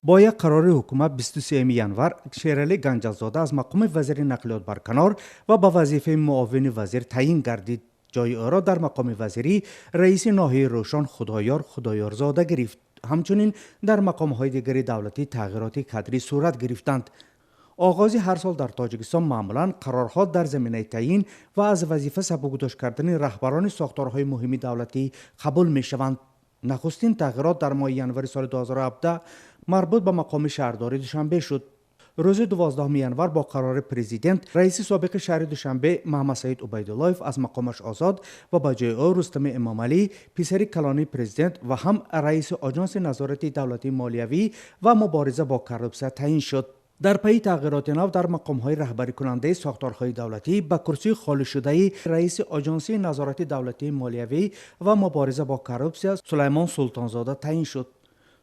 Бо як қарори ҳукумат 23 январ Шералӣ Ганҷалзода аз мақоми вазири нақлиёт барканор ва ба вазифаи муовини вазир таъин гардид. Ҷои ӯро дар мақоми вазирӣ раиси ноҳияи Рӯшон Худоёр Худоёрзода гирифт. Ҳамчунин дар мақомҳои дигари давлатӣ тағйироти кадрӣ сурат гирифтанд. Оғози ҳар сол дар Тоҷикистон маъмулан қарорҳо дар заминаи таъин ва аз вазифа сабукдӯш кардани раҳбарони сохторҳои муҳими давлатӣ қабул мешаванд. Нахустин тағйирот дар моҳи январи соли 2017 марбут ба мақоми шаҳрдори Душанбе шуд. Рӯзи 12 январ бо қарори президент раиси собиқи шаҳри Душанбе Маҳмадсаид Убайдуллоев аз мақомаш озод ва ба ҷои ӯ Рустами Эмомалӣ, писари калонии президент ва ҳам раиси Оҷонси назорати давлатии молиявӣ ва мубориза бо коррупсия таъин шуд. Дар пайи тағйироти нав дар мақомҳои раҳбарикунандаи сохторҳои давлатӣ, ба курсии холишудаи раиси Оҷонсии назорати давлатии молиявӣ ва мубориза бо коррупсия Сулаймон Султонзода таъин шуд.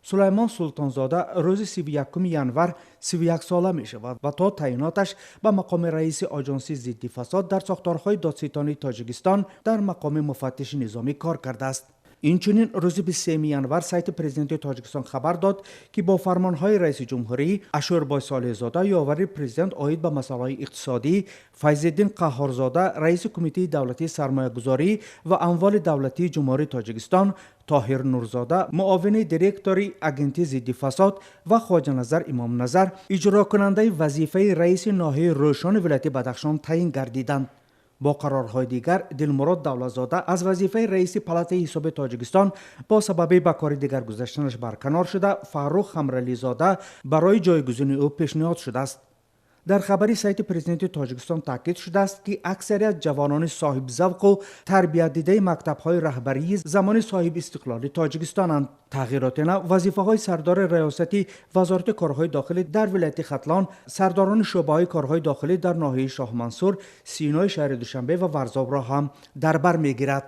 Сулаймон Султонзода рӯзи 31 январ 31 сола мешавад ва то таъиноташ ба мақоми раиси Оҷонсии зидди фасод дар сохторҳои додситонии Тоҷикистон дар мақоми муфаттиши низомӣ кор кардааст. Инчунин рӯзи 23 январ сайти президенти Тоҷикистон хабар дод, ки бо фармонҳои раиси ҷумҳурӣ Ашӯрбой Солеҳзода, ёвари президент оид ба масъалаҳои иқтисодӣ, Файзиддин Қаҳҳорзода, раиси Кумитаи давлатии сармоягузорӣ ва амволи давлатии Ҷумҳурии Тоҷикистон, Тоҳир Нурзода, муовини директори Агентии зидди фасод, ва Хоҷаназар Имомназар, иҷрокунандаи вазифаи раиси ноҳияи Рӯшони вилояти Бадахшон таъин гардиданд. Бо қарорҳои дигар Дилмурод Давлатзода аз вазифаи раиси Палатаи ҳисоби Тоҷикистон бо сабаби ба кори дигар гузаштанаш барканор шуда, Фаррух Ҳамрализода барои ҷойгузини ӯ пешниҳод шудааст. Дар хабари сайти президенти Тоҷикистон таъкид шудааст, ки аксарият ҷавонони соҳибзавқу тарбиятдидаи мактабҳои раҳбарии замони соҳибистиқлоли Тоҷикистонанд. Тағйироти нав вазифаҳои сардори раёсати Вазорати корҳои дохилӣ дар вилояти Хатлон, сардорони шӯъбаҳои корҳои дохилӣ дар ноҳияи Шоҳмансур, Синои шаҳри Душанбе ва Варзобро ҳам дар бар мегирад.